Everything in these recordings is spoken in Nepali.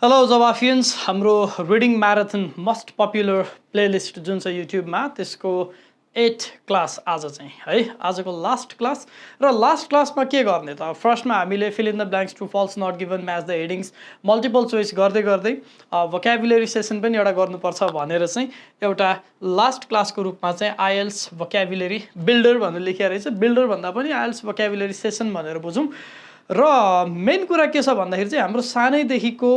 हेलो जवाफियन्स हाम्रो reading marathon most popular playlist जुन छ युट्युबमा त्यसको 8 क्लास आज चाहिँ है आजको लास्ट क्लास र लास्ट क्लासमा के गर्ने त फर्स्टमा हामीले fill in the blanks true false not given match the headings multiple choice गर्दै गर्दै भोक्याबुलरी सेसन पनि एउटा गर्नुपर्छ भनेर चाहिँ एउटा लास्ट क्लासको रूपमा चाहिँ आइएल्स भोक्याबुलरी बिल्डर भनेर लेखिया रहेछ बिल्डर भन्दा पनि आइएल्स भोक्याबुलरी सेसन भनेर बुझौँ र मेन कुरा के छ भन्दाखेरि चाहिँ हाम्रो सानैदेखिको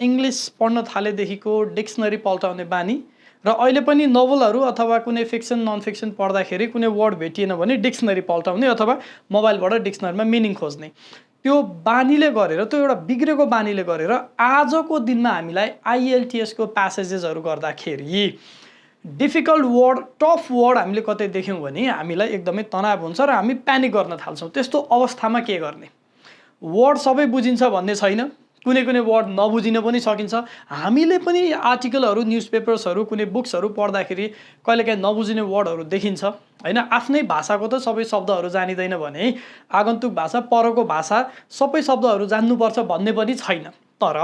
इङ्ग्लिस पढ्न थालेदेखिको डिक्सनरी पल्टाउने बानी र अहिले पनि नोभलहरू अथवा कुनै फिक्सन नन फिक्सन पढ्दाखेरि कुनै वर्ड भेटिएन भने डिक्सनरी पल्टाउने अथवा मोबाइलबाट डिक्सनरीमा मिनिङ खोज्ने त्यो बानीले गरेर त्यो एउटा बिग्रेको बानीले गरेर आजको दिनमा हामीलाई आइएलटिएसको प्यासेजेसहरू गर्दाखेरि डिफिकल्ट वर्ड टफ वर्ड हामीले कतै देख्यौँ भने हामीलाई एकदमै तनाव हुन्छ र हामी प्यानिक गर्न थाल्छौँ। त्यस्तो अवस्थामा के गर्ने? वर्ड सबै बुझिन्छ भन्ने छैन, कुनै कुनै वर्ड नबुझिन पनि सकिन्छ। हामीले पनि आर्टिकलहरू न्युज पेपर्सहरू कुनै बुक्सहरू पढ्दाखेरि कहिलेकाहीँ नबुझिने वर्डहरू देखिन्छ हैन। आफ्नै भाषाको त सबै शब्दहरू जानिँदैन भने आगन्तुक भाषा परको भाषा सबै शब्दहरू जान्नुपर्छ भन्ने पनि छैन। तर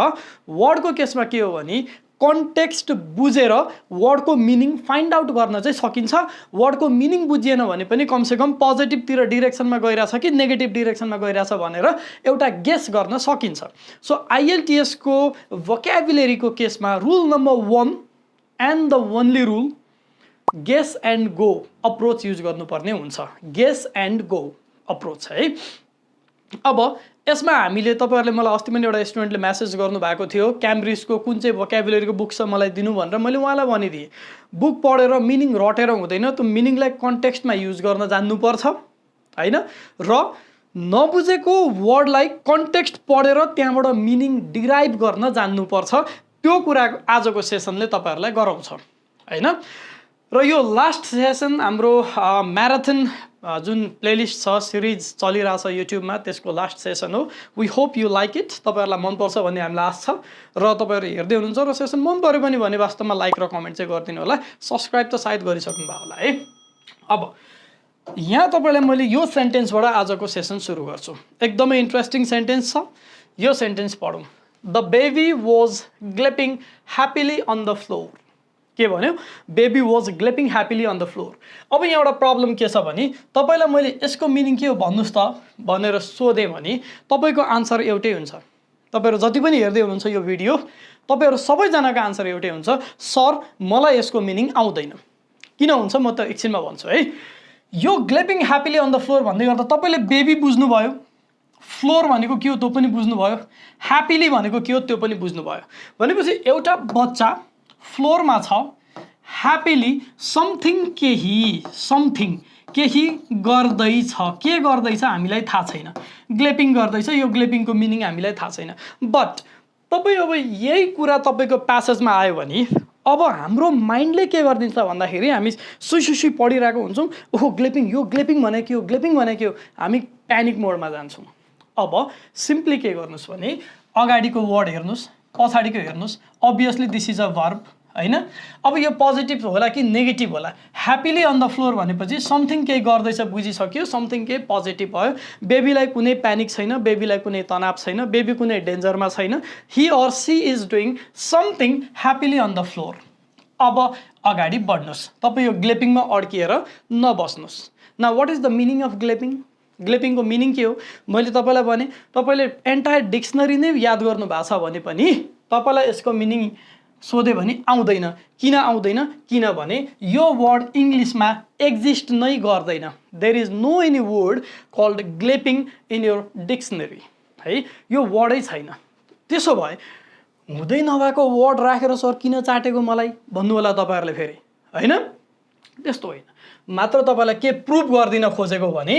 वर्डको केसमा के हो भने कन्टेक्स्ट बुझेर वर्डको मिनिङ फाइन्ड आउट गर्न चाहिँ सकिन्छ। वर्डको मिनिङ बुझिएन भने पनि कमसेकम पोजिटिभतिर डिरेक्सनमा गइरहेछ कि नेगेटिभ डिरेक्सनमा गइरहेछ भनेर एउटा गेस गर्न सकिन्छ। सो आइएलटिएसको भोक्याबुलरीको केसमा rule number 1 and the only rule guess and go approach use गर्नुपर्ने हुन्छ। गेस एन्ड गो अप्रोच है। अब यसमा हामीले तपाईहरुले मलाई अस्ति पनि एउटा स्टुडेन्टले मेसेज गर्नुभएको थियो क्याम्ब्रिजको कुन चाहिँ भोक्याबुलरीको बुक छ मलाई दिनु भनेर। मैले उहाँलाई भनिदिएँ बुक पढेर मिनिङ रटेर हुँदैन, त्यो मिनिङलाई कन्टेक्स्टमा युज गर्न जान्नुपर्छ हैन। र नबुझेको वर्डलाई कन्टेक्स्ट पढेर त्यहाँबाट मिनिङ डिराइभ गर्न जान्नुपर्छ। त्यो कुरा आजको सेसनले तपाईहरुलाई गराउँछ हैन। र यो लास्ट सेसन हाम्रो म्याराथन जुन प्लेलिस्ट छ सिरिज चलिरहेछ युट्युबमा त्यसको लास्ट सेसन हो। We hope you like it. तपाईहरुलाई मनपर्छ भन्ने हामीलाई आशा छ र तपाईहरु हेर्दै हुनुहुन्छ र सेसन मन पर्यो पनि भने वास्तवमा लाइक र कमेन्ट चाहिँ गरिदिनु होला। सब्स्क्राइब त सायद गरिसक्नु भयो होला है। अब यहाँ तपाईलाई मैले यो सेन्टेन्सबाट आजको सेसन सुरु गर्छु। एकदमै इन्ट्रेस्टिङ सेन्टेन्स छ। यो सेन्टेन्स पढौँ। The baby was glepping happily on the floor. के भन्यो? Baby was glepping happily on the floor. अब यहाँ एउटा प्रब्लम के छ भने तपाईलाई मैले यसको मिनिङ के हो भन्नुस् त भनेर सोधेँ भने तपाईको आन्सर एउटै हुन्छ। तपाईहरु जति पनि हेर्दै हुनुहुन्छ यो भिडियो तपाईहरु सबैजनाको आन्सर एउटै हुन्छ, सर मलाई यसको मिनिङ आउँदैन। किन हुन्छ म त एकछिनमा भन्छु है। यो ग्लेपिङ ह्याप्पिली अन द फ्लोर भन्दै गर्दा तपाईले बेबी बुझ्नुभयो, फ्लोर भनेको के हो त्यो पनि बुझ्नुभयो, ह्याप्पिली भनेको के हो त्यो पनि बुझ्नुभयो। भनेपछि एउटा बच्चा फ्लोरमा छ, ह्याप्पिली समथिङ केही गर्दैछ। के गर्दैछ हामीलाई थाहा छैन। ग्लेपिङ गर्दैछ, यो ग्लेपिङको मिनिङ हामीलाई थाहा छैन। बट तपाईँ अब यही कुरा तपाईँको प्यासेजमा आयो भने अब हाम्रो माइन्डले के गरिदिन्छ भन्दाखेरि हामी सुई पढिरहेको हुन्छौँ, ओहो ग्लेपिङ, यो ग्लेपिङ भने के हो, ग्लेपिङ भने के हो, हामी प्यानिक मोडमा जान्छौँ। अब सिम्पली के गर्नुहोस् भने अगाडिको वर्ड हेर्नुहोस्, पछाडिको हेर्नुहोस्। Obviously this is a verb हैन। अब यो पोजिटिभ होला कि नेगेटिभ होला? ह्याप्पिली अन द फ्लोर भनेपछि समथिङ केही गर्दैछ बुझिसक्यो, समथिङ केही पोजिटिभ भयो। बेबीलाई कुनै प्यानिक छैन, बेबीलाई कुनै तनाव छैन, बेबी कुनै डेन्जरमा छैन। He or she is doing something happily on the floor. अब अगाडि बढ्नुहोस्। तपाईँ यो ग्लेपिङमा अड्किएर नबस्नुहोस्। Now what is the meaning of glepping? ग्लेपिङको मिनिङ के हो? मैले तपाईलाई भने तपाईले एन्टायर डिक्सनरी नै याद गर्नु भएको छ भने पनि तपाईलाई यसको मिनिङ सोधे भने आउँदैन। किन आउँदैन? किनभने यो वर्ड इङ्ग्लिसमा एक्जिस्ट नै गर्दैन। There is no any word called glepping in your dictionary है। यो वर्डै छैन। त्यसो भए हुँदै नभएको वर्ड राखेर सर किन चाटेको मलाई भन्नु होला तपाईहरुले फेरि हैन। त्यस्तो होइन, मात्र तपाईलाई के प्रुफ गर्दिन खोजेको भने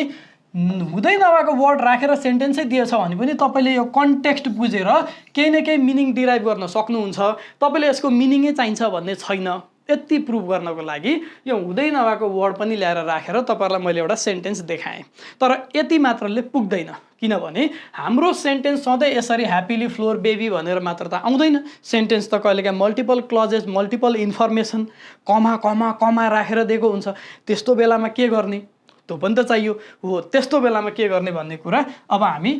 हुँदै नभएको वर्ड राखेर सेन्टेन्सै दिएछ भने पनि तपाईले यो कन्टेक्स्ट बुझेर केही न केही मिनिङ डिराइभ गर्न सक्नुहुन्छ। तपाईले यसको मिनिङै चाहिन्छ भन्ने छैन। यति प्रुफ गर्नको लागि यो हुँदै नभएको वर्ड पनि ल्याएर राखेर तपाईहरुलाई मैले एउटा सेन्टेन्स देखाएँ। तर यति मात्रले पुग्दैन, किनभने हाम्रो सेन्टेन्स सधैँ यसरी ह्याप्पिली फ्लोर बेबी भनेर मात्र त आउँदैन। सेन्टेन्स त कहिलेकाहीँ मल्टिपल क्लजेस, मल्टिपल इन्फर्मेसन, कमा कमा कमा राखेर दिएको हुन्छ। त्यस्तो बेलामा के गर्ने त्यो पनि त चाहियो। हो, त्यस्तो बेलामा के गर्ने भन्ने कुरा अब हामी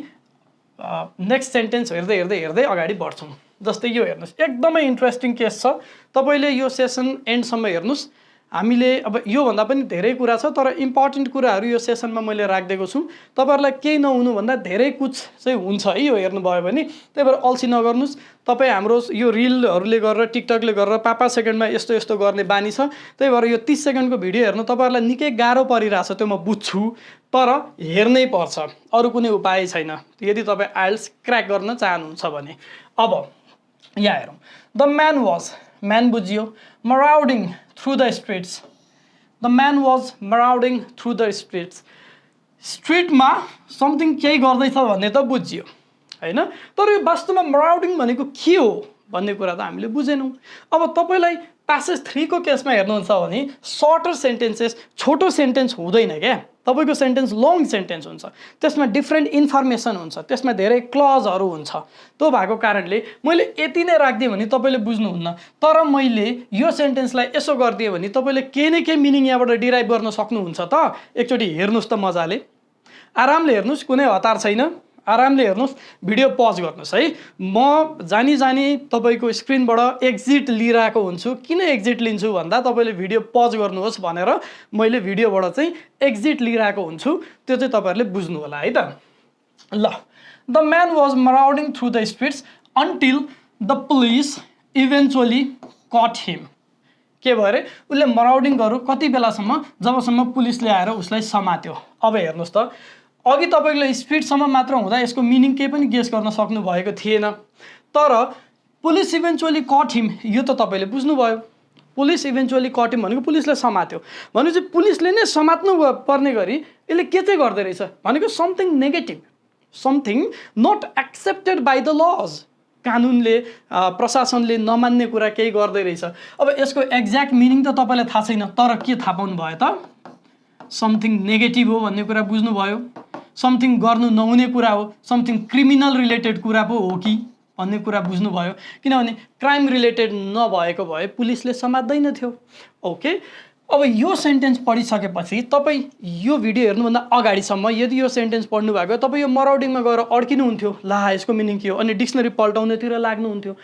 नेक्स्ट सेन्टेन्स हेर्दै अगाडि बढ्छौँ। जस्तै यो हेर्नुस् एकदमै इन्ट्रेस्टिङ केस छ तपाईले यो सेसन एन्डसम्म हेर्नुस् हामीले अब यो भन्दा पनि धेरै कुरा छ तर इम्पोर्टेन्ट कुराहरू यो सेसनमा मैले राखिदिएको छु तपाईहरुलाई केही नहुनु भन्दा धेरै कुछ चाहिँ हुन्छ है यो हेर्नु भयो भने त्यही भएर अल्छी नगर्नुस् तपाई हाम्रो यो रिलहरुले गरेर टिकटकले गरेर 5-5 सेकेन्डमा यस्तो यस्तो गर्ने बानी छ त्यही भएर यो 30 सेकेन्डको भिडियो हेर्नु तपाईहरुलाई निकै गाह्रो परिरहेछ त्यो म बुझ्छु तर हेर्नै पर्छ अरु कुनै उपाय छैन यदि तपाई आइल्स क्र्याक गर्न चाहनुहुन्छ भने अब यहाँ हेरौं द म्यान बुझियो marauding through the streets the man was marauding through the streets street मा something केही गर्दै छ भन्ने त बुझियो हैन तर यो वास्तवमा marauding भनेको के हो भन्ने कुरा त हामीले बुझेनौं अब तपाईलाई प्यासेज 3 को केसमा हेर्नुहुन्छ भने सर्टर सेन्टेन्सेस छोटो सेन्टेन्स हुँदैन के तपाईको सेन्टेन्स लङ सेन्टेन्स हुन्छ त्यसमा डिफरेन्ट इन्फर्मेसन हुन्छ त्यसमा धेरै क्लजहरु हुन्छ त्यो भएको कारणले मैले यति नै राख्दिए भने तपाईले बुझ्नुहुन्न तर मैले यो सेन्टेन्सलाई यसो गर्दिए भने तपाईले के न के मिनिङ यहाँबाट डिराइभ गर्न सक्नुहुन्छ त एकचोटी हेर्नुस् त मजाले आरामले हेर्नुस् कुनै हतार छैन आरामले हेर्नुस् भिडियो पज गर्नुस् है म जानी तपाईको स्क्रिनबाट एक्जिट लिइराको हुन्छु किन एक्जिट लिन्छु भन्दा तपाईले भिडियो पज गर्नुहोस् भनेर मैले भिडियोबाट चाहिँ एक्जिट लिइराको हुन्छु त्यो चाहिँ तपाईहरुले बुझ्नु होला है त ल the man was marauding through the streets until the police eventually caught him के भयो रे उले मराउडिङ गर्यो कति बेलासम्म जबसम्म पुलिसले आएर उसलाई समात्यो अब हेर्नुस् त अघि तपाईले स्पीडसम्म मात्र हुँदा यसको मिनिङ के पनि गेस गर्न सक्नु भएको थिएन तर पुलिस इभेन्चुअली कट हिम यो त तपाईले बुझ्नु भयो पुलिस इभेन्चुअली कट हिम भनेको पुलिसले समात्यो भनेपछि पुलिसले नै समात्नु पर्ने गरी यसले के चाहिँ गर्दै रहेछ भनेको something negative something not accepted by the laws कानुनले प्रशासनले नमान्ने कुरा केही गर्दै रहेछ अब यसको एक्ज्याक्ट मिनिङ त तपाईलाई थाहा छैन तर के थाहा पाउनु भयो त समथिङ नेगेटिभ हो भन्ने कुरा बुझ्नु भयो समथिङ गर्नु नहुने कुरा हो समथिङ क्रिमिनल रिलेटेड कुरा पो हो कि भन्ने कुरा बुझ्नु भयो किनभने क्राइम रिलेटेड नभएको भए पुलिसले समात्दैन थियो ओके अब यो सेन्टेन्स पढिसकेपछि तपाई यो भिडियो हेर्नुभन्दा अगाडिसम्म यदि यो सेन्टेन्स पढ्नु भएको तपाई यो मराउडिङमा गएर अड्किनु हुन्थ्यो ला यसको मिनिङ के हो अनि डिक्सनरी पल्टाउनेतिर लाग्नु हुन्थ्यो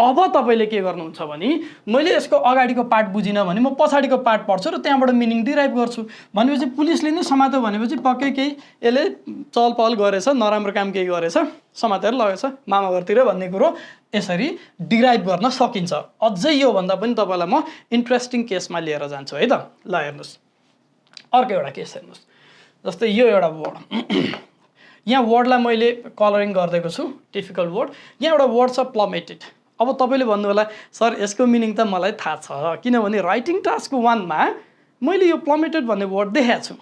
अब तपाईले के गर्नुहुन्छ भने मैले यसको अगाडिको पार्ट बुझिन भने म पछाडीको पार्ट पढ्छु र त्यहाँबाट मिनिङ डिराइभ गर्छु भनेपछि पुलिसले नै समात्यो भनेपछि पक्कै केही यसले चलपहल गरेछ नराम्रो काम केही गरेछ समातेर लगेछ मामा घरतिर भन्ने कुरो यसरी डिराइभ गर्न सकिन्छ अझै यो भन्दा पनि तपाईलाई म इन्ट्रेस्टिङ केसमा लिएर जान्छु है त ल हेर्नुस् अर्को एउटा केस हेर्नुस् जस्तै यो एउटा वर्ड यहाँ वर्डलाई मैले कलरिङ गर्दैको छु डिफिकल्ट वर्ड यहाँ एउटा वर्ड छ प्लमेटेड अब तपाईले भन्नु होला सर यसको मिनिङ त मलाई थाहा छ किनभने राइटिङ टास्क 1 मा मैले यो प्लमेटेड भन्ने वर्ड देखाएको छु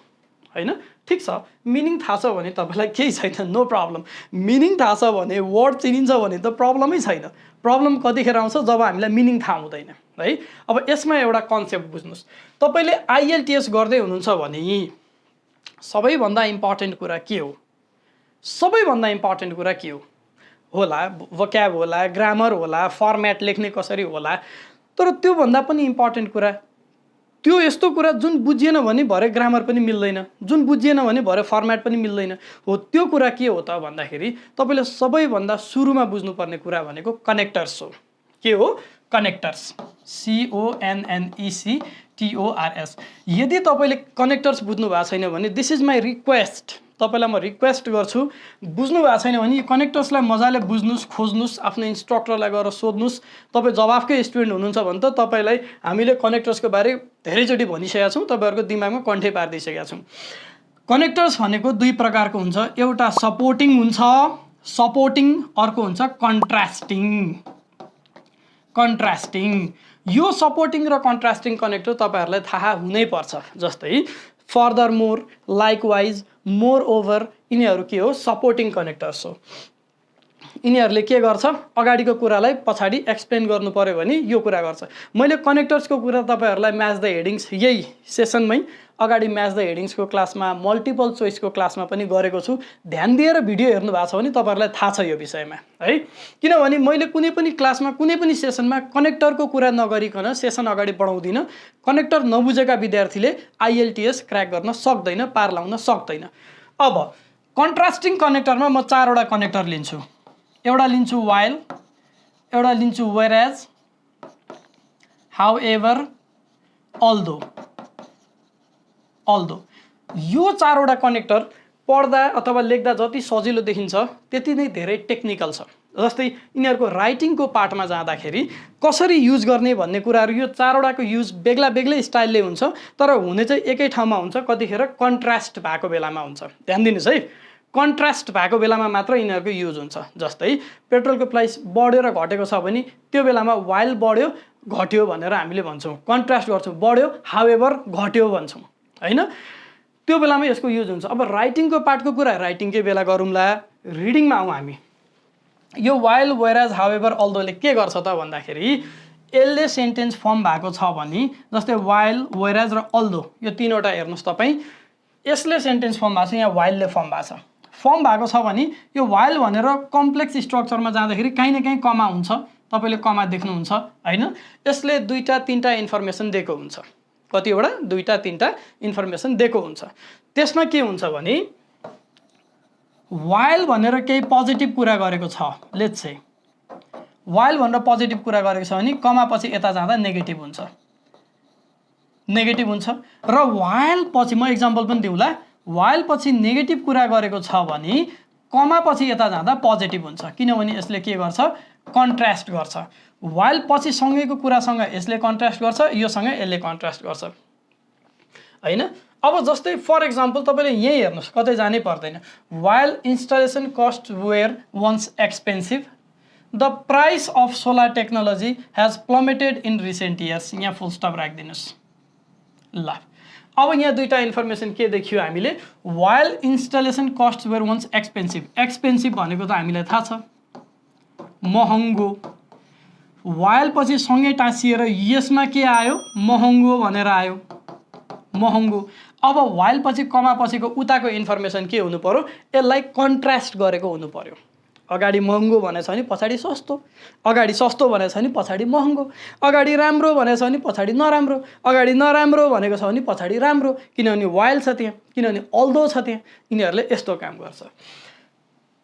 हैन ठीक छ मिनिङ थाहा छ भने तपाईलाई केही छैन नो प्रब्लम मिनिङ थाहा छ भने वर्ड चिनिन्छ भने त प्रब्लमै छैन प्रब्लम कतिखेर आउँछ जब हामीलाई मिनिङ थाहा हुँदैन है अब यसमा एउटा कन्सेप्ट बुझ्नुस् तपाईले आईएलटीएस गर्दै हुनुहुन्छ भने सबैभन्दा इम्पोर्टेन्ट कुरा के हो सबैभन्दा इम्पोर्टेन्ट कुरा के हो होला वोक्याब होला ग्रामर होला फर्म्याट लेख्ने कसरी होला तर त्यो भन्दा पनि इम्पोर्टेन्ट कुरा त्यो यस्तो कुरा जुन बुझिएन भने भरे ग्रामर पनि मिल्दैन जुन बुझिएन भने भरे फर्म्याट पनि मिल्दैन हो त्यो कुरा के हो त भन्दाखेरि तपाईले सबैभन्दा सुरुमा बुझ्नुपर्ने कुरा भनेको कनेक्टर्स हो के हो कनेक्टर्स CONNECTORS यदि तपाईले कनेक्टर्स बुझ्नु भएको छैन भने दिस इज माई रिक्वेस्ट तपाईलाई म रिक्वेस्ट गर्छु बुझ्नु भएको छैन भने यो कनेक्टर्सलाई मजाले बुझ्नुस् खोज्नुस् आफ्नो इन्स्ट्रक्टरलाई गएर सोध्नुस् तपाई जवाफकै स्टुडेन्ट हुनुहुन्छ भने त तपाईलाई हामीले कनेक्टर्सको बारे धेरैचोटि भनिसकेका छौं तपाईहरुको दिमागमा कन्ठे पार्दिसकेका छौं कनेक्टर्स भनेको दुई प्रकारको हुन्छ एउटा सपोर्टिङ हुन्छ सपोर्टिङ अर्को हुन्छ कन्ट्रास्टिङ यो सपोर्टिङ र कन्ट्रास्टिङ कनेक्टर तपाईहरुलाई थाहा हुनै पर्छ जस्तै फर्दरमोर लाइकवाइज मोर ओभर यिनीहरु के हो सपोर्टिङ कनेक्टर्स हो यिनीहरुले के गर्छ अगाडिको कुरालाई पछाडी एक्सप्लेन गर्नु पर्यो भने यो कुरा गर्छ मैले कनेक्टर्सको कुरा तपाईहरुलाई म्याच द हेडिङ्स यही सेसनमै अगाडि म्याच द हेडिङ्सको क्लासमा मल्टिपल चोइसको क्लासमा पनि गरेको छु ध्यान दिएर भिडियो हेर्नु भएको छ भने तपाईहरुलाई थाहा छ यो विषयमा है किनभने मैले कुनै पनि क्लासमा कुनै पनि सेसनमा कनेक्टरको कुरा नगरिकन सेसन अगाडि बढाउँदिन कनेक्टर नबुझेका विद्यार्थीले आईएलटीएस क्र्याक गर्न सक्दैन पार लाउन सक्दैन अब कन्ट्रास्टिङ कनेक्टरमा म 4 वटा कनेक्टर लिन्छु एउटा लिन्छु व्हाइल एउटा लिन्छु whereas, however, although. यो चारवटा कनेक्टर पढ्दा अथवा लेख्दा जति सजिलो देखिन्छ त्यति नै धेरै टेक्निकल छ। जस्तै यिनीहरूको राइटिङको पार्टमा जाँदाखेरि कसरी युज गर्ने भन्ने कुराहरू यो चारवटाको युज बेग्ला बेग्लै स्टाइलले हुन्छ, तर हुने चाहिँ एकै ठाउँमा हुन्छ, कतिखेर कन्ट्रास्ट भएको बेलामा हुन्छ। ध्यान दिनुस् है, कन्ट्रास्ट भएको बेलामा मात्र यिनीहरूको युज हुन्छ। जस्तै पेट्रोलको प्राइस बढ्यो र घटेको छ भने त्यो बेलामा while बढ्यो घट्यो भनेर हामीले भन्छौँ, कन्ट्रास्ट गर्छौँ, बढ्यो however घट्यो भन्छौँ हैन, त्यो बेलामा यसको युज हुन्छ। अब राइटिङको पार्टको कुरा राइटिङकै बेला गरौँला, रिडिङमा आउँ हामी। यो while, whereas, however, although ले के गर्छ त भन्दाखेरि यसले सेन्टेन्स फर्म भएको छ भने, जस्तै while, whereas र although यो तीनवटा हेर्नुस् तपाईँ, यसले सेन्टेन्स फर्म भएको छ, यहाँ while ले फर्म भएको छ। फर्म भएको छ भने यो while भनेर कम्प्लेक्स स्ट्रक्चरमा जाँदाखेरि कहीँ न कहीँ कमा हुन्छ, तपाईँले कमा देख्नुहुन्छ हैन। यसले दुईटा तीनटा इन्फर्मेसन दिएको हुन्छ, कतिवटा दुईटा तीनटा इन्फर्मेसन दिएको हुन्छ। त्यसमा के हुन्छ भने while भनेर केही पोजिटिभ कुरा गरेको छ, लेट्स से while भनेर पोजिटिभ कुरा गरेको छ भने कमा पछि यता जाँदा नेगेटिभ हुन्छ, र while पछि म एक्जाम्पल पनि दिउँला, while पछि नेगेटिभ कुरा गरेको छ भने कमा पछि यता जाँदा पोजिटिभ हुन्छ, किनभने यसले के गर्छ, कन्ट्रास्ट गर्छ। while पछि सँगैको कुरासँग यसले कन्ट्रास्ट गर्छ, योसँग यसले कन्ट्रास्ट गर्छ हैन। अब जस्तै फर एक्जाम्पल तपाईँले यही हेर्नुहोस्, कतै जानै पर्दैन। while installation costs were once expensive, the price of solar technology has plummeted in recent years, यहाँ फुल स्टप राखिदिनुस् ल। अब यहाँ दुईटा इन्फर्मेसन के देखियो हामीले, while installation costs were once expensive, expensive भनेको त हामीलाई थाहा छ महँगो, while पछि सँगै टाँसिएर यसमा के आयो, महँगो भनेर आयो, महँगो। अब while पछि कमा पछिको उताको इन्फर्मेसन के हुनु पर्यो, यसलाई कन्ट्रास्ट गरेको हुनु पर्यो। अगाडि महँगो भनेछ भने पछाडि सस्तो, अगाडि सस्तो भनेछ भने पछाडि महँगो, अगाडि राम्रो भनेछ भने पछाडि नराम्रो, अगाडि नराम्रो भनेको छ भने पछाडि राम्रो, किनभने while छ त्यहाँ, किनभने although छ त्यहाँ। यिनीहरूले यस्तो काम गर्छ।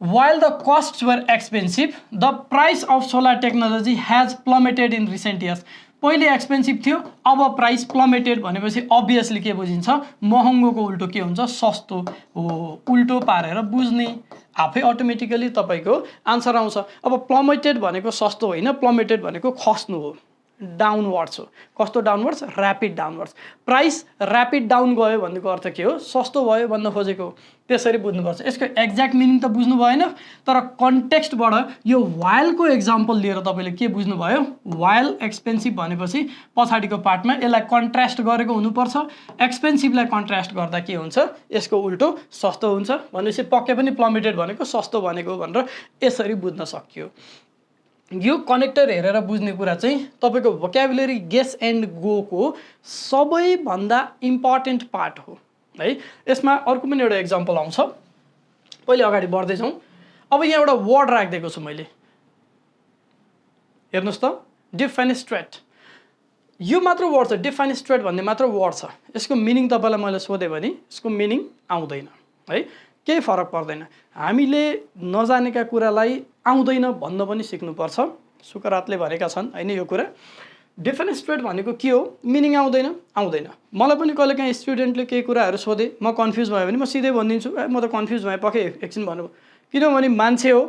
While the costs were expensive, the price of solar technology has plummeted in recent years. पहिले एक्सपेन्सिभ थियो, अब प्राइस प्लमेटेड भनेपछि अभियसली के बुझिन्छ, महँगोको उल्टो के हुन्छ, सस्तो हो। उल्टो पारेर बुझ्ने आफै अटोमेटिकली तपाईँको आन्सर आउँछ। अब प्लमेटेड भनेको सस्तो होइन, प्लमेटेड भनेको खस्नु हो, डाउनवर्ड्स हो। कस्तो downwards, rapid downwards. Price rapid down गयो भन्नेको अर्थ के हो, सस्तो भयो भन्न खोजेको, त्यसरी बुझ्नुपर्छ। यसको एक्ज्याक्ट मिनिङ त बुझ्नु भएन, तर कन्टेक्स्टबाट यो while को एक्जाम्पल लिएर तपाईँले के बुझ्नुभयो, while एक्सपेन्सिभ भनेपछि पछाडिको पार्टमा यसलाई कन्ट्रास्ट गरेको हुनुपर्छ, एक्सपेन्सिभलाई कन्ट्रास्ट गर्दा के हुन्छ, यसको उल्टो सस्तो हुन्छ भनेपछि पक्कै पनि प्लमेटेड भनेको सस्तो भनेको भनेर यसरी बुझ्न सकियो। यो कनेक्टर हेरेर बुझ्ने कुरा चाहिँ तपाईँको भोक्याबुलरी गेस एन्ड गो को सबैभन्दा इम्पोर्टेन्ट पार्ट हो है। यसमा अर्को पनि एउटा एक्जाम्पल आउँछ, पहिले अगाडि बढ्दै जाउँ। अब यहाँ एउटा वर्ड राखिदिएको छु मैले, हेर्नुहोस् त, डिफेनेस्ट्रेट। यो मात्र वर्ड छ, डिफेनेस्ट्रेट भन्ने मात्र वर्ड छ। यसको मिनिङ तपाईँलाई मैले सोधेँ भने यसको मिनिङ आउँदैन है, केही फरक पर्दैन। हामीले नजानेका कुरालाई आउँदैन भन्न पनि सिक्नुपर्छ, सुकरातले भनेका छन् हैन यो कुरा। डिफेनेस्ट्रेट भनेको के हो, मिनिङ आउँदैन। मलाई पनि कहिलेकाहीँ स्टुडेन्टले केही कुराहरू सोधे, म कन्फ्युज भयो भने म सिधै भनिदिन्छु, म त कन्फ्युज भएँ पक्कै एकछिन भन्नु, किनभने मान्छे हो,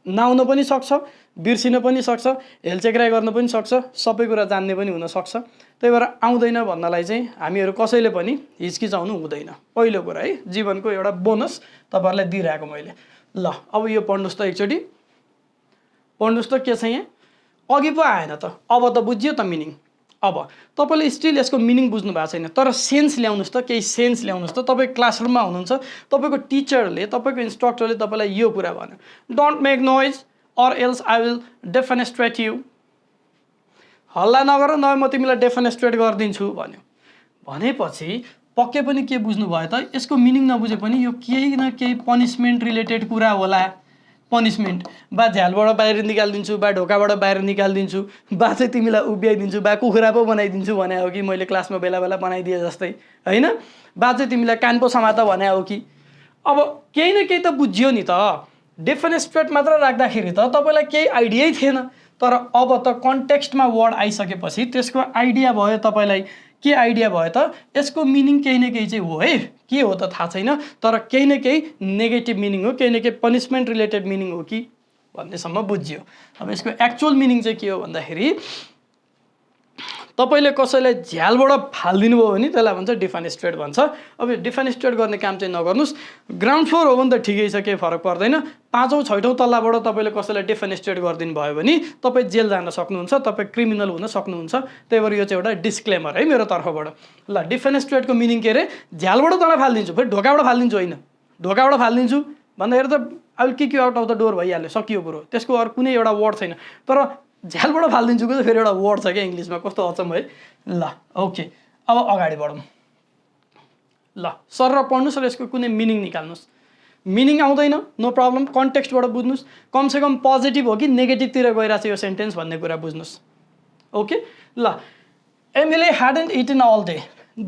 नआउन पनि सक्छ, बिर्सिन पनि सक्छ, हेलचेक्राइ गर्न पनि सक्छ, सबै कुरा जान्ने पनि हुनसक्छ। त्यही भएर आउँदैन भन्नलाई चाहिँ हामीहरू कसैले पनि हिचकिचाउनु हुँदैन। पहिलो कुरा है, जीवनको एउटा बोनस तपाईँहरूलाई दिइरहेको मैले। ल अब यो पढ्नुहोस् त एकचोटि, पढ्नुहोस् त के छ यहाँ, अघि पो आएन त, अब त बुझ्यो त मिनिङ। अब तपाईँले स्टिल यसको मिनिङ बुझ्नु भएको छैन, तर सेन्स ल्याउनुहोस् त, केही सेन्स ल्याउनुहोस् त। तपाईँ क्लासरुममा हुनुहुन्छ, तपाईँको टिचरले, तपाईँको इन्स्ट्रक्टरले तपाईँलाई यो कुरा भन्यो, don't make noise or else I will defenestrate you, हल्ला नगर न म तिमीलाई डेफेनेस्ट्रेट गरिदिन्छु भन्यो। भनेपछि पक्कै पनि के बुझ्नु भयो त, यसको मिनिङ नबुझे पनि यो केही न केही पनिसमेन्ट रिलेटेड कुरा होला। पनिसमेन्ट, बा झ्यालबाट बाहिर निकालिदिन्छु, बा ढोकाबाट बाहिर निकालिदिन्छु, बा चाहिँ तिमीलाई उभ्याइदिन्छु, बा कुखुरा पो बनाइदिन्छु भने हो कि मैले क्लासमा बेला बेला बनाइदिएँ जस्तै होइन, बा चाहिँ तिमीलाई कान पो समात भने हो कि। अब केही न केही त बुझ्यो नि त। डेफेनेस्ट्रेट मात्र राख्दाखेरि त तपाईँलाई केही आइडियै थिएन, तर अब त कन्टेक्स्टमा वर्ड आइसकेपछि त्यसको आइडिया भयो तपाईँलाई के आइडिया भयो त यसको मिनिङ केही न केही चाहिँ हो है के हो त थाहा छैन तर केही न केही नेगेटिभ मिनिङ हो केही न केही पनिसमेन्ट रिलेटेड मिनिङ हो कि भन्नेसम्म बुझ्यो अब यसको एक्चुअल मिनिङ चाहिँ के हो भन्दाखेरि तपाईँले कसैलाई झ्यालबाट फालिदिनु भयो भने त्यसलाई भन्छ डिफेनेस्ट्रेट भन्छ अब यो डिफेनेस्ट्रेट गर्ने काम चाहिँ नगर्नुहोस् ग्राउन्ड फ्लोर हो भने त ठिकै छ केही फरक पर्दैन 5औं 6औं तल्लाबाट तपाईँले कसैलाई डिफेनेस्ट्रेट गरिदिनु भयो भने तपाईँ जेल जान सक्नुहुन्छ तपाईँ क्रिमिनल हुन सक्नुहुन्छ त्यही भएर यो चाहिँ एउटा डिस्क्लेमर है मेरो तर्फबाट ल डिफेनेस्ट्रेटको मिनिङ के अरे झ्यालबाट तँलाई फालिदिन्छु फेरि ढोकाबाट फालिदिन्छु होइन ढोकाबाट फालिदिन्छु भन्दाखेरि त I will kick you out of the door भइहाल्यो सकियो कुरो त्यसको अरू कुनै एउटा वर्ड छैन तर झ्यालबाट फालिदिन्छु कि फेरि एउटा वर्ड छ क्या इङ्ग्लिसमा कस्तो अचम्म है ल ओके अब अगाडि बढौँ ल सर र पढ्नुहोस् र यसको कुनै मिनिङ निकाल्नुहोस् मिनिङ आउँदैन नो प्रब्लम कन्टेक्स्टबाट बुझ्नुहोस् कमसेकम पोजिटिभ हो कि नेगेटिभतिर गइरहेको छ यो सेन्टेन्स भन्ने कुरा बुझ्नुहोस् ओके ल Emile hadn't eaten all day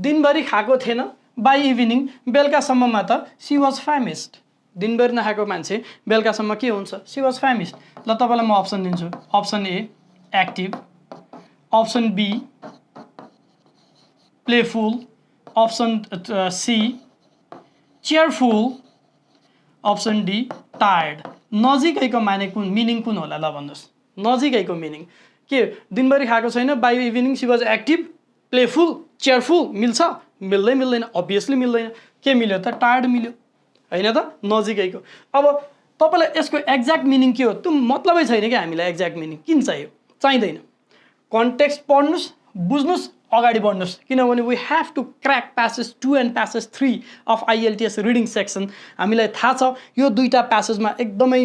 दिनभरि खाएको थिएन बाई इभिनिङ बेलुकासम्ममा त सी वाज फ्यामिस्ड दिनभरि नखाएको मान्छे बेलुकासम्म के हुन्छ सी वाज फ्यामिस्ड ल तपाईँलाई म अप्सन दिन्छु option A active option B playful option C cheerful option D tired नजिकैको माने कुन मिनिङ कुन होला ल भन्नुहोस् नजिकैको मिनिङ के दिनभरि खाएको छैन by evening she was active playful cheerful मिल्छ मिल्दैन अभियसली मिल्दैन के मिल्यो त टायर्ड मिल्यो होइन त नजिकैको अब तपाईँलाई यसको एक्ज्याक्ट मिनिङ के हो त्यो मतलबै छैन कि हामीलाई एक्ज्याक्ट मिनिङ किन चाहियो चाहिँदैन कन्टेक्स्ट पढ्नुहोस् बुझ्नुहोस् अगाडि बढ्नुहोस् किनभने we have to crack passage 2 and passage 3 of IELTS reading section हामीलाई थाहा छ यो दुईवटा प्यासेजमा एकदमै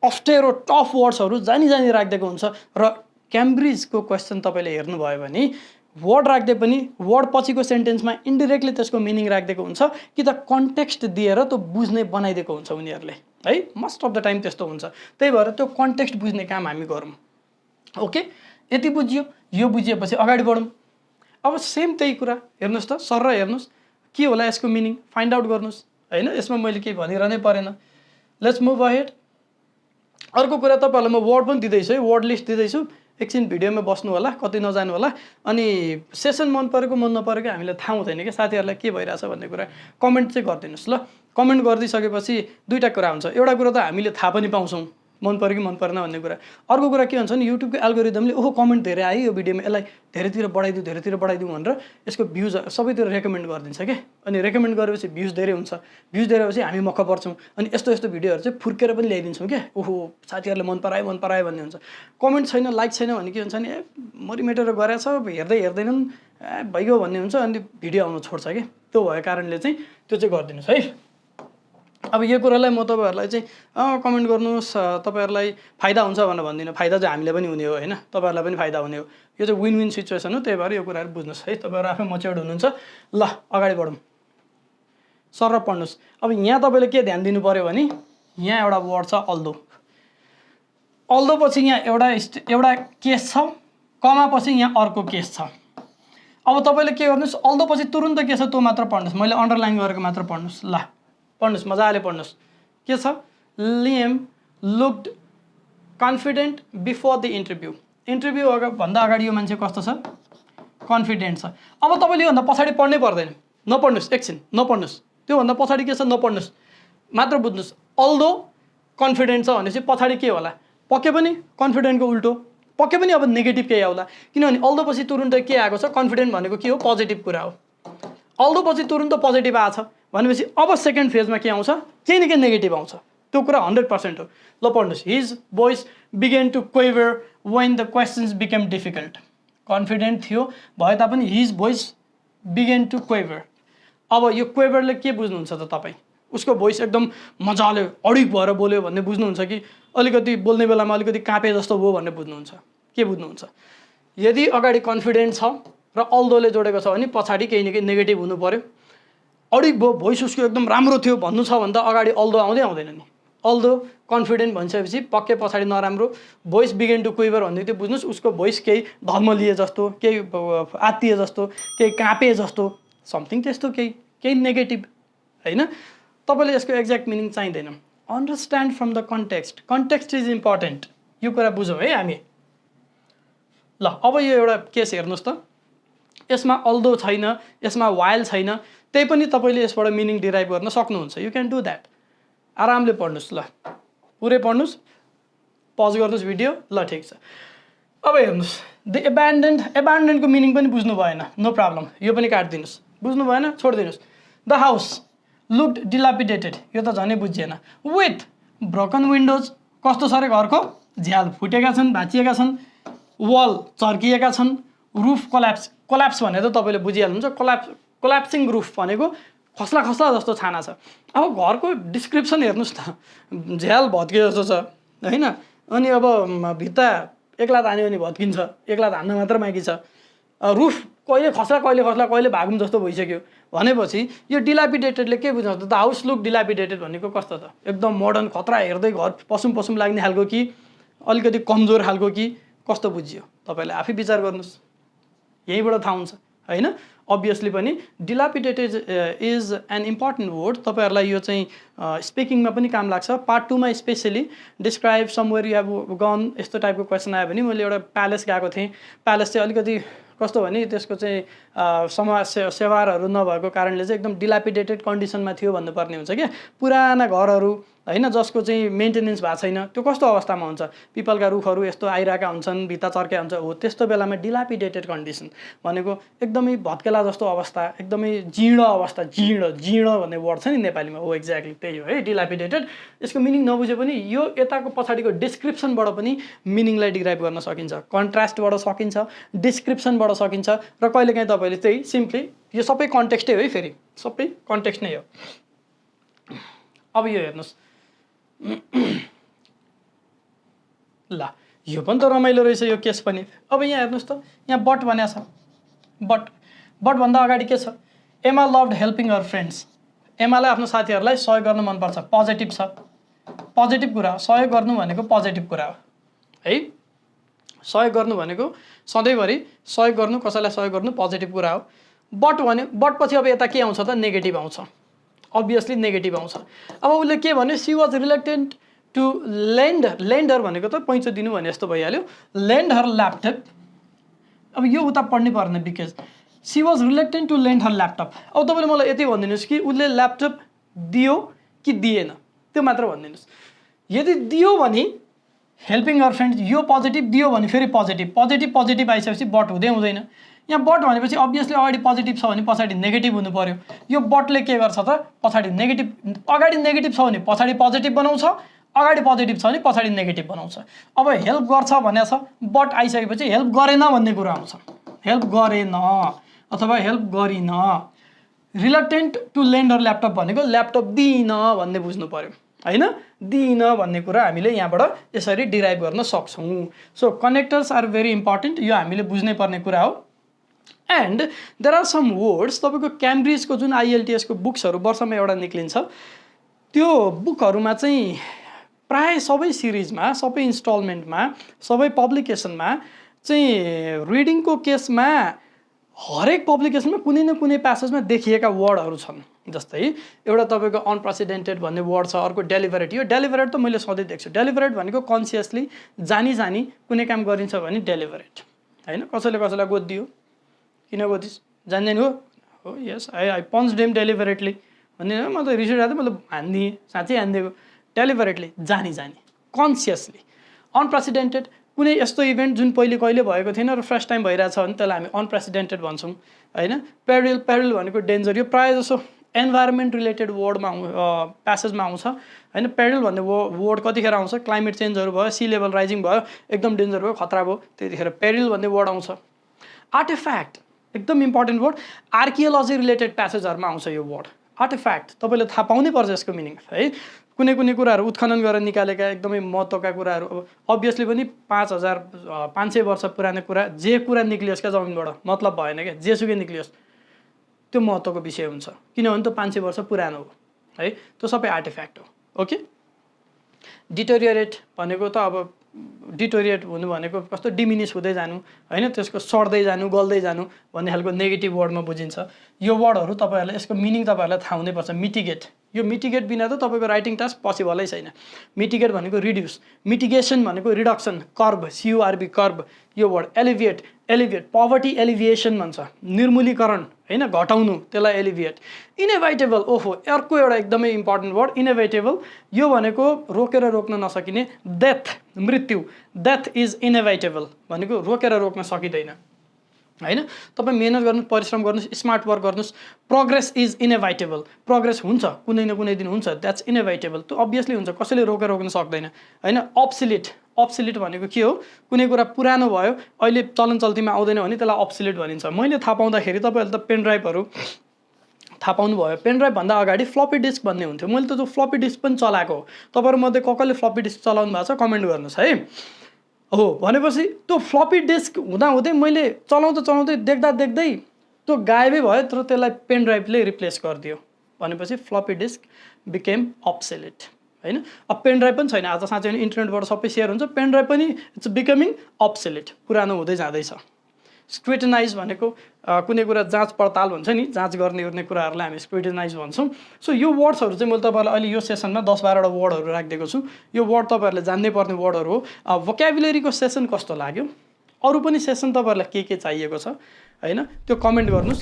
अप्ठ्यारो टफ वर्ड्सहरू जानी राखिदिएको हुन्छ र क्याम्ब्रिजको क्वेसन तपाईँले हेर्नुभयो भने वर्ड राख्दै पनि वर्ड पछिको सेन्टेन्समा इन्डिरेक्टली त्यसको मिनिङ राखिदिएको हुन्छ कि त कन्टेक्स्ट दिएर त्यो बुझ्ने बनाइदिएको हुन्छ उनीहरूले है मोस्ट अफ द टाइम त्यस्तो हुन्छ त्यही भएर त्यो कन्टेक्स्ट बुझ्ने काम हामी गरौँ ओके यति बुझ्यो यो बुझिएपछि अगाडि बढौँ अब सेम त्यही कुरा हेर्नुहोस् त सर र हेर्नुहोस् के होला यसको मिनिङ फाइन्ड आउट गर्नुहोस् होइन यसमा मैले केही भनिरहनै परेन लेट्स मुभ अहेड अर्को कुरा तपाईँहरूलाई म वर्ड पनि दिँदैछु है वर्ड लिस्ट दिँदैछु एकछिन भिडियोमा बस्नु होला कतै नजानु होला अनि सेसन मन परेको मन नपरेको हामीलाई थाहा हुँदैन कि साथीहरूलाई के भइरहेछ भन्ने कुरा कमेन्ट चाहिँ गरिदिनुहोस् ल कमेन्ट गरिदिइसकेपछि दुईवटा कुरा हुन्छ एउटा कुरा त हामीले थाहा पनि पाउँछौँ मन पऱ्यो कि मन परेन भन्ने कुरा अर्को कुरा के हुन्छ भने युट्युबको एल्गोरिदमले ओहो कमेन्ट धेरै आयो यो भिडियोमा यसलाई धेरैतिर बढाइदिउँ भनेर यसको भ्युज सबैतिर रेकमेन्ड गरिदिन्छ क्या अनि रेकमेन्ड गरेपछि भ्युज धेरै हुन्छ भ्युज धेरै भएपछि हामी मक्ख पर्छौँ अनि यस्तो भिडियोहरू चाहिँ फुर्केर पनि ल्याइदिन्छौँ क्या ओहो साथीहरूले मन परायो भन्ने हुन्छ कमेन्ट छैन लाइक छैन भने के हुन्छ नि मरिमेटेर गरेछ हेर्दैनन् भइगयो भन्ने हुन्छ अनि भिडियो आउनु छोड्छ क्या त्यो भएको कारणले चाहिँ त्यो चाहिँ गरिदिनुहोस् है अब यो कुरालाई म तपाईँहरूलाई चाहिँ कमेन्ट गर्नुहोस् तपाईँहरूलाई फाइदा हुन्छ भनेर भन्दिनँ फाइदा चाहिँ हामीले पनि हुने हो होइन तपाईँहरूलाई पनि फाइदा हुने हो यो चाहिँ विन विन सिचुएसन हो त्यही भएर यो कुराहरू बुझ्नुहोस् है तपाईँहरू आफै मच्योर्ड हुनुहुन्छ ल अगाडि बढौँ सर र पढ्नुहोस् अब यहाँ तपाईँले के ध्यान दिनु पऱ्यो भने यहाँ एउटा वर्ड छ अल्दो पछि यहाँ एउटा केस छ कमा पछि यहाँ अर्को केस छ अब तपाईँले के गर्नुहोस् अल्दो पछि तुरुन्त के छ त्यो मात्र पढ्नुहोस् मैले अन्डरलाइन गरेको मात्र पढ्नुहोस् ल पढ्नुहोस् मजाले पढ्नुहोस् के छ Liem looked confident before the interview भन्दा अगाडि यो मान्छे कस्तो छ कन्फिडेन्ट छ अब तपाईँले योभन्दा पछाडि पढ्नै पर्दैन नपढ्नुहोस् एकछिन नपढ्नुहोस् त्योभन्दा पछाडि के छ नपढ्नुहोस् मात्र बुझ्नुहोस् अल्दो कन्फिडेन्ट छ भनेपछि पछाडि के होला पक्कै पनि कन्फिडेन्टको उल्टो पक्कै पनि अब नेगेटिभ केही आउला किनभने अल्दो पछि तुरुन्त के आएको छ कन्फिडेन्ट भनेको के हो पोजिटिभ कुरा हो अल्दो पछि तुरुन्त पोजिटिभ आएको छ भनेपछि अब सेकेन्ड फेजमा के आउँछ केही न केही नेगेटिभ आउँछ त्यो कुरा 100% हो ल पढ्नुहोस् his voice began to quaver when the questions became difficult confident थियो भए तापनि his voice began to quaver अब यो क्वेभरले के बुझ्नुहुन्छ त तपाईँ उसको भोइस एकदम मजाले अडिक भएर बोल्यो भन्ने बुझ्नुहुन्छ कि अलिकति बोल्ने बेलामा अलिकति काँपे जस्तो भयो भन्ने बुझ्नुहुन्छ के बुझ्नुहुन्छ यदि अगाडि कन्फिडेन्ट छ र अल्दोले जोडेको छ भने पछाडि केही न केही नेगेटिभ हुनु पर्यो अडिक भयो भोइस उसको एकदम राम्रो थियो भन्नु छ भने त अगाडि अल्दो आउँदैन नि अल्दो कन्फिडेन्ट भनिसकेपछि पक्कै पछाडि नराम्रो भोइस बिगेन टु क्वेभर भन्दै थियो बुझ्नुहोस् उसको भोइस केही धर्म लिए जस्तो केही आत्तिए जस्तो केही काँपे जस्तो समथिङ त्यस्तो केही नेगेटिभ होइन तपाईँले यसको एक्ज्याक्ट मिनिङ चाहिँदैन understand from the context is important यो कुरा बुझौँ है हामी ल अब यो एउटा केस हेर्नुहोस् त, यसमा अल्दो छैन, यसमा वाइल छैन, त्यही पनि तपाईँले यसबाट मिनिङ डिराइभ गर्न सक्नुहुन्छ। You can do that. आरामले पढ्नुहोस्, ल पुरै पढ्नुहोस्, पज गर्नुहोस् भिडियो। ल ठिक छ, अब हेर्नुहोस् द एबान्डेन्डको मिनिङ पनि बुझ्नु भएन, नो प्रब्लम, यो पनि काटिदिनुहोस्, बुझ्नु भएन छोडिदिनुहोस्। द हाउस लुक्ड डिलापिडेटेड, यो त झनै बुझिएन। विथ ब्रोकन विन्डोज, कस्तो छ अरे घरको, झ्याल फुटेका छन्, भाँचिएका छन्, वल चर्किएका छन्, रुफ कोल्याप्स भने त तपाईँले बुझिहाल्नुहुन्छ, कोल्याप्सिङ रुफ भनेको खस्ला जस्तो छाना छ। अब घरको डिस्क्रिप्सन हेर्नुहोस् त, झ्याल भत्किए जस्तो छ होइन, अनि अब भित्ता एक्ला हान्यो भने भत्किन्छ, एक्ला हान्न मात्र बाँकी छ, रुफ कहिले खस्ला कहिले भागौँ जस्तो भइसक्यो भनेपछि यो डिलापिडेटेडले के बुझ्नुहुन्छ त, हाउस लुक डिलापिडेटेड भनेको कस्तो त, एकदम मोडर्न खतरा हेर्दै घर पसुम लाग्ने खालको कि अलिकति कमजोर खालको कि कस्तो बुझियो, तपाईँले आफै विचार गर्नुहोस्, यहीँबाट थाहा हुन्छ होइन। अभियसली पनि dilapidated is an important word, तपाईँहरूलाई यो चाहिँ स्पिकिङमा पनि काम लाग्छ। पार्ट 2 मा especially describe somewhere you have gone, यस्तो टाइपको क्वेसन आयो भने मैले एउटा प्यालेस गएको थिएँ, प्यालेस चाहिँ अलिकति कस्तो भने त्यसको चाहिँ समाज सेवारहरू नभएको कारणले चाहिँ एकदम डिलापिडेटेड कन्डिसनमा थियो भन्नुपर्ने हुन्छ क्या, पुराना घरहरू होइन जसको चाहिँ मेन्टेनेन्स भएको छैन, त्यो कस्तो अवस्थामा हुन्छ, पिपलका रुखहरू यस्तो आइरहेका हुन्छन्, भित्ता चर्केका हुन्छ, हो त्यस्तो बेलामा डिलापिडेटेड कन्डिसन भनेको एकदमै भत्केला जस्तो अवस्था, एकदमै जीर्ण अवस्था, जीर्ण भन्ने वर्ड छ नि नेपालीमा, हो एक्ज्याक्टली त्यही हो है डिलापिडेटेड। यसको मिनिङ नबुझे पनि यो यताको पछाडिको डिस्क्रिप्सनबाट पनि मिनिङलाई डिराइभ गर्न सकिन्छ, कन्ट्रास्टबाट सकिन्छ, डिस्क्रिप्सनबाट सकिन्छ, र कहिलेकाहीँ तपाईँले चाहिँ सिम्पली यो सबै कन्टेक्स्टै हो है, फेरि सबै कन्टेक्स्ट नै हो। अब यो हेर्नुहोस् ल यो पनि त रमाइलो रहेछ यो केस पनि। अब यहाँ हेर्नुहोस् त, यहाँ बट भनेको छ, बटभन्दा अगाडि के छ, एमा लभड हेल्पिङ हर फ्रेन्ड्स, एमालाई आफ्नो साथीहरूलाई सहयोग गर्न मनपर्छ, पोजिटिभ छ, पोजिटिभ कुरा हो, सहयोग गर्नु भनेको पोजिटिभ कुरा हो है, सहयोग गर्नु भनेको सधैँभरि सहयोग गर्नु, कसैलाई सहयोग गर्नु पोजिटिभ कुरा हो। बट भन्यो, बट पछि अब यता के आउँछ त, नेगेटिभ आउँछ, अभियसली नेगेटिभ आउँछ। अब उसले के भन्यो, C was reluctant to lender भनेको त पैँचो दिनु भने जस्तो भइहाल्यो, लेन्ड हर ल्यापटप। अब यो उता पढ्नै पर्ने, because she was reluctant to lend her laptop. अब तपाईँले मलाई यति भनिदिनुहोस् कि उसले ल्यापटप दियो कि दिएन, त्यो मात्र भनिदिनुहोस्। यदि दियो भने हेल्पिङ हर फ्रेन्ड्स, यो पोजिटिभ, दियो भने फेरि पोजिटिभ आइसकेपछि बट हुँदैन। यहाँ बट भनेपछि अभियसली अगाडि पोजिटिभ छ भने पछाडि नेगेटिभ हुनु पर्यो। यो बटले के गर्छ त, पछाडि नेगेटिभ, अगाडि नेगेटिभ छ भने पछाडि पोजिटिभ बनाउँछ, अगाडि पोजिटिभ छ भने पछाडि नेगेटिभ बनाउँछ। अब हेल्प गर्छ भनेको छ, बट आइसकेपछि हेल्प गरेन भन्ने कुरा आउँछ, हेल्प गरेन अथवा हेल्प गरिन। रिलक्टेन्ट टु लेन्डर ल्यापटप भनेको ल्यापटप दिइन भन्ने बुझ्नु पर्यो होइन, दिइन भन्ने कुरा हामीले यहाँबाट यसरी डिराइभ गर्न सक्छौँ। So connectors are very important, यो हामीले बुझ्नै पर्ने कुरा हो। And there are some words, तपाईँको क्याम्ब्रिजको जुन IELTS को बुक्सहरू वर्षमा एउटा निक्लिन्छ, त्यो बुकहरूमा चाहिँ प्राय सबै सिरिजमा, सबै इन्स्टलमेन्टमा, सबै पब्लिकेसनमा चाहिँ रिडिङको केसमा हरेक पब्लिकेसनमा कुनै न कुनै प्यासेजमा देखिएका वर्डहरू छन्। जस्तै एउटा तपाईँको अनप्रेसिडेन्टेड भन्ने वर्ड छ, अर्को डेलिभरेट। यो डेलिभरेट त मैले सधैँ देख्छु, डेलिभरेट भनेको कन्सियसली जानी कुनै काम गरिन्छ भने डेलिभरेट होइन। कसैले कसैलाई गोदियो, किन गोदिस्, जान्दैन हो yes I punch dam deliberately भन्ने, म त रिस उठेको थिएँ, मतलब हानिदिएँ, साँच्चै हानिदिएको, डेलिभरेटली जानी कन्सियसली। अनप्रेसिडेन्टेड कुनै यस्तो इभेन्ट जुन पहिले कहिले भएको थिएन र फर्स्ट टाइम भइरहेछ भने त्यसलाई हामी अनप्रेसिडेन्टेड भन्छौँ होइन। पेरिल भनेको डेन्जर, यो प्रायः जसो एन्भाइरोमेन्ट रिलेटेड वर्डमा प्यासेजमा आउँछ होइन। पेरिल भन्ने वर्ड कतिखेर आउँछ, क्लाइमेट चेन्जहरू भयो, सी लेभल राइजिङ भयो, एकदम डेन्जर भयो, खतरा भयो, त्यतिखेर पेरिल भन्ने वर्ड आउँछ। आर्टिफ्याक्ट एकदम इम्पोर्टेन्ट वर्ड, आर्कियोलोजी रिलेटेड प्यासेजहरूमा आउँछ यो वर्ड आर्टिफ्याक्ट, तपाईँले थाहा पाउनै पर्छ यसको मिनिङ है। कुनै कुराहरू उत्खनन गरेर निकालेका एकदमै महत्त्वका कुराहरू, अब अभियसली पनि 5500 वर्ष पुरानो कुरा, जे कुरा निक्लियोस् क्या जमिनबाट मतलब भएन क्या, जेसुकै निक्लियोस् त्यो महत्त्वको विषय हुन्छ, किनभने त्यो 500 वर्ष पुरानो हो है, त्यो सबै आर्टिफ्याक्ट हो। ओके, डिटोरिएट भनेको त अब डिटोरिएट हुनु भनेको कस्तो, डिमिनिस हुँदै जानु होइन, त्यसको सड्दै जानु, गल्दै जानु भन्ने खालको नेगेटिभ वर्डमा बुझिन्छ। यो वर्डहरू तपाईँहरूलाई, यसको मिनिङ तपाईँहरूलाई थाहा हुनैपर्छ। मिटिगेट यो मिटिगेट बिना त तपाईँको राइटिङ टास्क पोसिबलै छैन। मिटिगेट भनेको रिड्युस, मिटिगेसन भनेको रिडक्सन, कर्भ CURB कर्भ यो वर्ड, एलिभिएट एलिभिएट पवर्टी एलिभिएसन भन्छ, निर्मूलीकरण हैन, घटाउनु त्यसलाई एलिभिएट। इनेभाइटेबल ओहो अर्को एउटा एकदमै इम्पोर्टेन्ट वर्ड इनेभाइटेबल, यो भनेको रोकेर रोक्न नसकिने, डेथ मृत्यु, डेथ इज इनेभाइटेबल भनेको रोकेर रोक्न सकिँदैन हैन। तपाईँ मेहनत गर्नुहोस्, परिश्रम गर्नुहोस्, स्मार्ट वर्क गर्नुहोस्, प्रोग्रेस इज इनेभाइटेबल, प्रोग्रेस हुन्छ कुनै न कुनै दिन हुन्छ, द्याट्स इनेभाइटेबल, त्यो अभियसली हुन्छ, कसैले रोकेर रोक्न सक्दैन हैन। अब्सोलिट, अब्सोलिट भनेको के हो, कुनै कुरा पुरानो भयो अहिले चलन चल्तीमा आउँदैन भने त्यसलाई अब्सोलिट भनिन्छ। मैले थाहा पाउँदाखेरि तपाईँहरूले त पेन ड्राइभहरू थाहा पाउनुभयो, पेन ड्राइभ भन्दा अगाडि फ्लपी डिस्क भन्ने हुन्थ्यो, मैले त त्यो फ्लपी डिस्क पनि चलाएको हो। तपाईँहरूमध्ये कसले फ्लपी डिस्क चलाउनु भएको छ कमेन्ट गर्नुहोस् है। हो भनेपछि त्यो फ्लपी डिस्क हुँदाहुँदै मैले चलाउँदै देख्दा देख्दै त्यो गायबै भयो, तर त्यसलाई पेन ड्राइभले रिप्लेस गरिदियो भनेपछि फ्लपी डिस्क बिकेम अब्सोलिट हैन। अब पेन ड्राइभ पनि छैन आज, साँच्चै भने इन्टरनेटबाट सबै सेयर हुन्छ, पेन ड्राइभ पनि इट्स बिकमिङ अब्सोलिट, पुरानो हुँदै जाँदैछ। स्क्रुटिनाइज भनेको कुनै कुरा जाँच पडताल हुन्छ नि, जाँच गर्ने कुराहरूलाई हामी स्क्रुटिनाइज भन्छौँ। सो यो वर्ड्सहरू चाहिँ मैले तपाईँहरूलाई अहिले यो सेसनमा 10-12वटा वर्डहरू राखिदिएको छु। यो वर्ड तपाईँहरूले जान्नै पर्ने वर्डहरू हो। भोक्याबुलेरीको सेसन कस्तो लाग्यो, अरू पनि सेसन तपाईँहरूलाई के चाहिएको छ हैन, त्यो कमेन्ट गर्नुहोस्।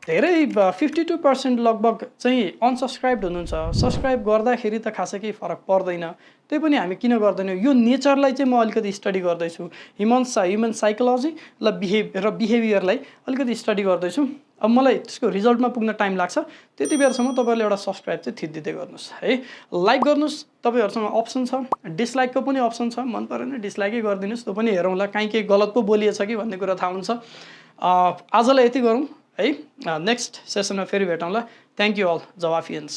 धेरै 52% लगभग चाहिँ अनसब्सक्राइब्ड हुनुहुन्छ, सब्सक्राइब गर्दाखेरि त खासै केही फरक पर्दैन, त्यही पनि हामी किन गर्दैनौँ, यो नेचरलाई चाहिँ म अलिकति स्टडी गर्दैछु, ह्युमन साइकोलोजी र बिहेभियरलाई अलिकति स्टडी गर्दैछु। अब मलाई त्यसको रिजल्टमा पुग्न टाइम लाग्छ, त्यति बेरसम्म तपाईँहरूले एउटा सब्सक्राइब चाहिँ थिचिदिँदै गर्नुहोस् है, लाइक गर्नुहोस्, तपाईँहरूसँग अप्सन छ, डिसलाइकको पनि अप्सन छ, मन परेन डिसलाइकै गरिदिनुहोस्, त्यो पनि हेरौँला, काहीँ केही गलत पो बोलिएछ कि भन्ने कुरा थाहा हुन्छ। आजलाई यति गरौँ है, नेक्स्ट सेसनमा फेरि भेटौँला। Thank you all जवाफियन्स।